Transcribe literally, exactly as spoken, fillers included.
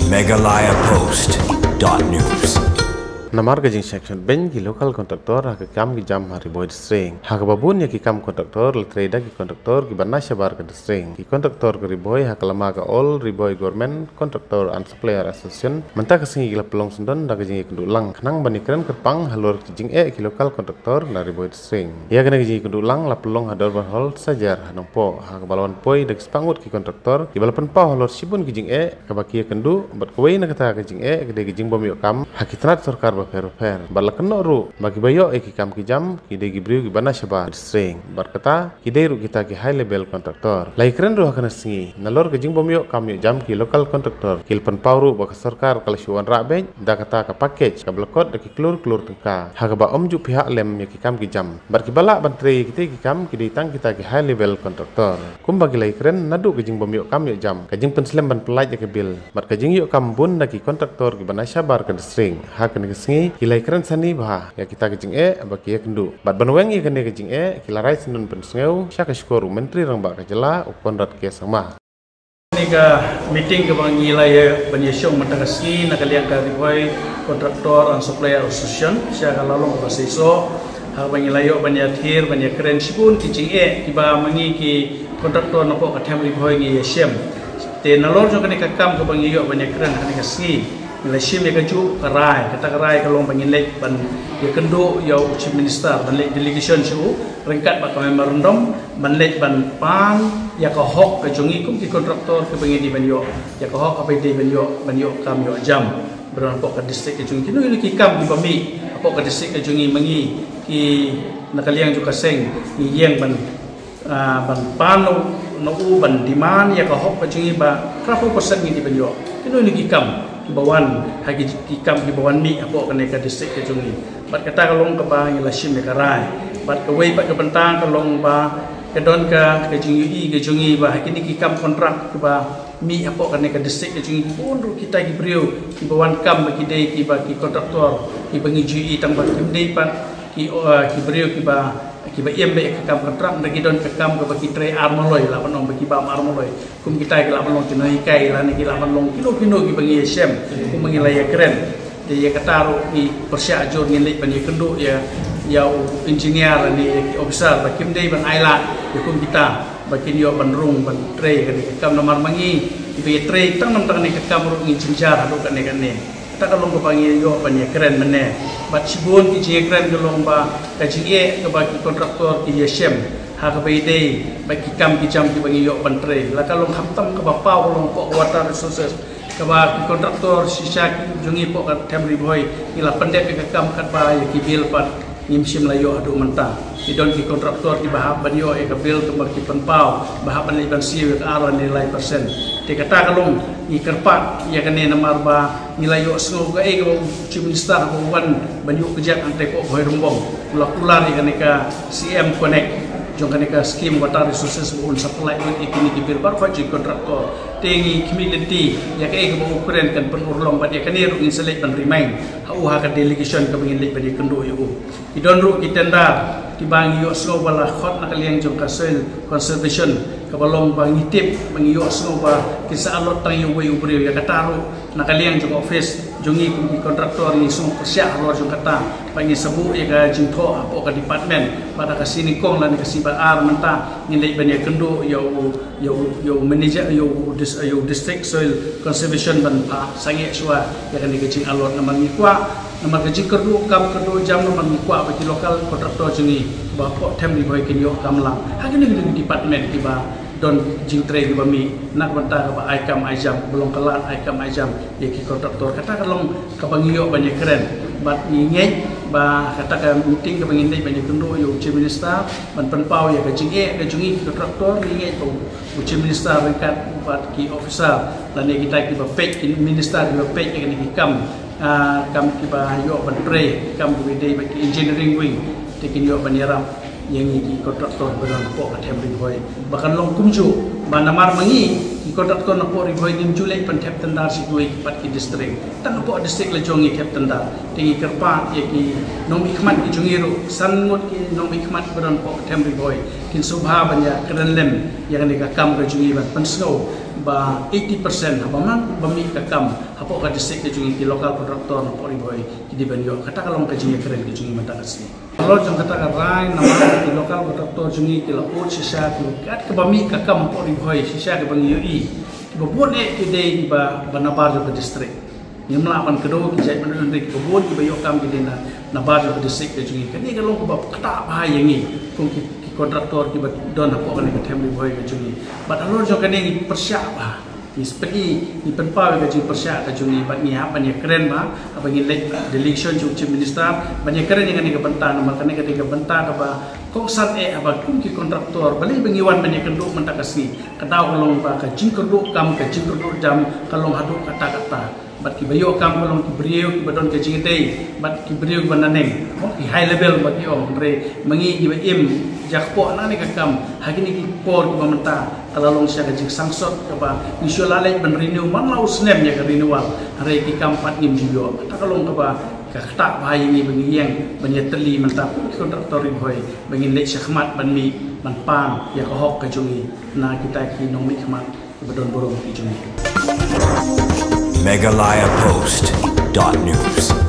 Meghalaya Post dot news. Namar ka jingshah khyndiat beiñ ki local contractor ha ka kam ki jam ha Ri Bhoi District. Ha kaba bun ïa ki kam contractor la trei da ki contractor kiba na shabar ka district. Ki contractor ka Ri Bhoi ha ka lama ka All Ri Bhoi Government Contractor and Supplier Association mynta ka sngi ki la pynlong syndon da ka jingïakynduh lang khnang ban ïakren kyrpang halor ki jingeh ki local contractor na Ri Bhoi District. Ïa kane ka jingïakynduh lang la pynlong ha Dorbar Hall Sajar ha Nongpoh ha kaba la wan poi da ki spah ngut ki contractor kiba la pynpaw halor shibun ki jingeh kaba ki ïakynduh bad kawei na kata ka jingeh ka dei ka jingbym ïoh kam ha ki tnat sorkar bapher bapher. Bad la kynnoh ruh ba kiba ïoh ïa ki kam ki jam ki dei ki briew kiba na shabar district. Bad kata ki dei ruh kita ki high level contractor. La ïakren ruh ha kane ka sngi nalor ka jingbym ïoh kam ïoh jam ki local contractor ki la pynpaw ruh ba ka sorkar ka la shu wanrah beit da kata ka package kaba la kot da ki klur klur tyngka ha kaba ym ju pynhap lem ïa ki kam ki jam. Bad kiba lah ban trei ïa kita ki kam ki dei tang kita ki high level contractor. Kumba ki la ïakren naduh ka jingbym ïoh kam ïoh jam, ka jingpynslem ban pyllait ïa ka bill bad ka jingïoh kam bun na ki contractor kiba na shabar ka district. Ha kane ka sngi ki la ïakren sani bha ïa kita ki jingeh ba ki ïakynduh. Bad ban weng ïa kane ka jingeh ki la rai syndon pynsngew sha ka shkor u Myntri Rangbah ka jylla u Conrad K Sangma. Kane ka meeting kaba ngi la ïa ban ïashong mynta ka sngi na ka liang ka Ri Bhoi Contractor and Supplier Association sha ka Lawlong kaba seisoh. Ha kaba ngi la ïoh ban ïathir ban ïakren shibun ki jingeh kiba ma ngi ki contractor napoh ka them Ri Bhoi ngi ïashem. Te nalor jong kane ka kam kaba ngi ïoh ban ïakren ha kane ka sngi ngi la shim ïa kajuh ka rai, kata ka rai ka long ba ngin leit ban ïakynduh ïa u Chief Minister ban leit delegation sha u ryngkat bad ka memorandum ban leit ban pan ïa ka hok ka jong ngi kum ki contractor kaba ngi dei ban ïoh, ïa ka hok kaba dei ban ïoh, ban ïoh kam ïoh jam. Ba don hapoh ka district ka jong ngi kino kino ki kam kiba mih hapoh ka district ka jong ngi ma ngi ki na ka liang jong ka seng ngi ïeng ban ah, ban pan na u, na u ban demand ïa ka hok ka jong ngi ba phra phew percent ngi dei ban ïoh. Kino kino ki kam kiba wan ha ki, ki kam kiba wan mih hapoh kane ka district ka jong ngi. Bad kata ka long kaba ngi la shim ïa ka rai. Bad kawei pat ka bynta ka long ba ka don ka, ka jingïohi ka jong ngi ba ha kine ki kam kontrak kiba mih hapoh kane ka district ka jong ngi bun ruh kita ki briew kiba wan kam ba ki dei kiba ki contractor kiba ngi ju ïohi tang ba kim dei pat ki, uh, ki briew kiba kiba im beit ka kam kontrak, nda ki don ka kam kaba ki trei ar maloi, lah ban ong ba ki bam ar maloi. Kum kita ki lah ban long ki nonghikai lane ki lah ban long kino kino kiba ngi ïashem kum ba ngi la ïakren. Te ïa kata ruh ngi pyrshah jur ngin leit ban ïakynduh ïa, ïa u engineer lane ïa ki officer ba kim dei ban ailad ïa kum kita ba kin ïoh ban rung ban trei kane ka kam namar ma ngi kiba ïa trei tang namar kane ka kam ruh ngi jynjar haduh kane kane. Kata ka long kaba ngi ïoh ban ïakren mynne. Bad shibun ki jingïakren ka long ba ka jingeh kaba ki contractor ki ïashem ha kaba ïadei bad ki kam ki jam kiba ngi ïoh ban trei. La ka long khamtam kaba paw ka long hapoh ka water resources kaba ki contractor shisha ki jong ngi hapoh ka them Ri Bhoi ngi la pyndep ïa ka kam katba ïa ki bill pat ngim shym la ïoh haduh mynta. Ki don ki contractor kiba hap ban ïoh ïa ka bill kumba ki pynpaw ba hap ban leit ban siew ïa ka ar lane lai percent. Te kata ka long ngi kyrpad ïa kane namar ba ngi la ïohsngew kaei kaba u Chief Minister haba u wan ban ïuh kjat hangtei hapoh Bhoirymbong u la kular ïa kane ka C M Connect jong kane ka scheme water resources ba un supply lut ïa kine ki bill baroh jong ki contractor. Te ngi khmih lynti ïa kaei kaba u kren kan pynurlong bad ïa kane ruh ngin sa leit ban remind ha u ha ka delegation kaba ngin leit ban ïakynduh ïa u. Ki don ruh ki tender kiba ngi ïohsngew ba la khot na ka liang jong ka soil conservation kaba long ba ngi tip ba ngi ïohsngew ba kin sa allot tang ïa uwei u briew. Ïa kata ruh na ka liang jong ka office jong ngi kum ki contractor ngi sngew pyrshah halor jong kata ba ngi sa buh ïa ka jingthoh hapoh ka department bad ha ka sngi nyngkong lane ka sngi ba ar mynta ngin leit ban ïakynduh ïa u ïa u, ïa u manager, ïa u dis-, ïa u district soil conservation ban phah sangeh shuwa ïa kane ka jingallot namar ngi kwah, namar ka jingkyrduh kam kyrduh jam namar ngi kwah ba ki local contractor jong ngi ba hapoh them Ri Bhoi kin ïoh kam lang ha kine kine ki department kiba don jingtrei kiba mih na ka bynta kaba ai kam ai jam, kaba long ka lad ai kam ai jam ïa ki contractor. Kata ka long kaba ngi ïoh ban ïakren bad ngi ngeit ba kata ka meeting kaba ngin leit ban ïakynduh ïa u Chief Minister ban pynpaw ïa ka jingeh ka jong ngi ki contractor, ngi ngeit ba u Chief Minister ryngkat bad ki officer lane kita kiba peit, ki minister kiba peit ïa kine ki kam, ah, kam kiba ïoh ban trei, ki kam kiba dei bad ki engineering wing, te kin ïoh ban ïarap ïa ngi ki contractor ba don hapoh ka them Ri Bhoi. Ba kan long kumjuh ba namar ma ngi ki contractor napoh Ri Bhoi ngim ju leit ban thep tender sha kiwei pat ki district. Tang hapoh district la jong ngi thep tender. Te ngi kyrpad ïa ki nongmihkhmat ki jong ngi ruh, san ngut ki nongmihkhmat ba don hapoh ka them Ri Bhoi kin sngewbha ban ïakren lem ïa kane ka kam ka jong ngi ban pynsngew Ba eighty percent haba man ba mih ka kam hapoh ka district ka jong ngi, ki local contractor na Pok Ri Bhoi ki dei ban ïoh. Kata ka long ka jingïakren ka jong ngi mynta ka sngi. Halor jong kata ka rai namar ki local contractor jong ngi ki la ud shisha, ki kat kaba mih ka kam hapoh Ri Bhoi shisha kiba ngi ïohi, kiba bun eh ki dei kiba nabar jong ka district. Ngim lah ban kdew, ki jait bynriew hynrei kiba bun kiba ïoh kam ki dei na nabar jong ka district ka jong ngi. Kane ka long kaba ktah bha ïa ngi kum ki, ki contractor kiba don hapoh kane ka them Ri Bhoi ka jong ngi. Bad halor jong kane ngi pyrshah bha, ngi pyni, ngi pynpaw ïa ka jingpyrshah ka jong ngi bad ngi hap ban ïakren bha haba ngi leit delegation jong u Chief Minister ban ïakren ïa kane ka bynta, namar kane ka dei ka bynta kaba kongsan eh haba kum ki contractor, balei ba ngi wan ban ïakynduh mynta ka sngi. Ka daw ka long ba ka jingkyrduh kam, ka jingkyrduh jam ka long haduh katta katta. Bad kiba ïoh kam ka long ki briew kiba don ka jingïadei bad ki briew kiba naneng, oh, ki high level ba ki ong. Hynrei ma ngi kiba im jakpoh na kane ka kam ha kine ki por kiba mynta, ka la long sha ka jingsangsot kaba ngi shu la leit ban renew man la u snem ïa ka renewal, hynrei ki kam pat ngim ju ïoh. Kata ka long kaba ka ktah bha ïa ngi ba ngi ïeng ban ïatylli mynta kum ki contractor Ri Bhoi ba ngin leit shakhmat ban mih ban pan ïa ka hok ka jong ngi na kita ki nongmihkhmat kiba don burom ki jong ngi. Meghalaya Post dot news.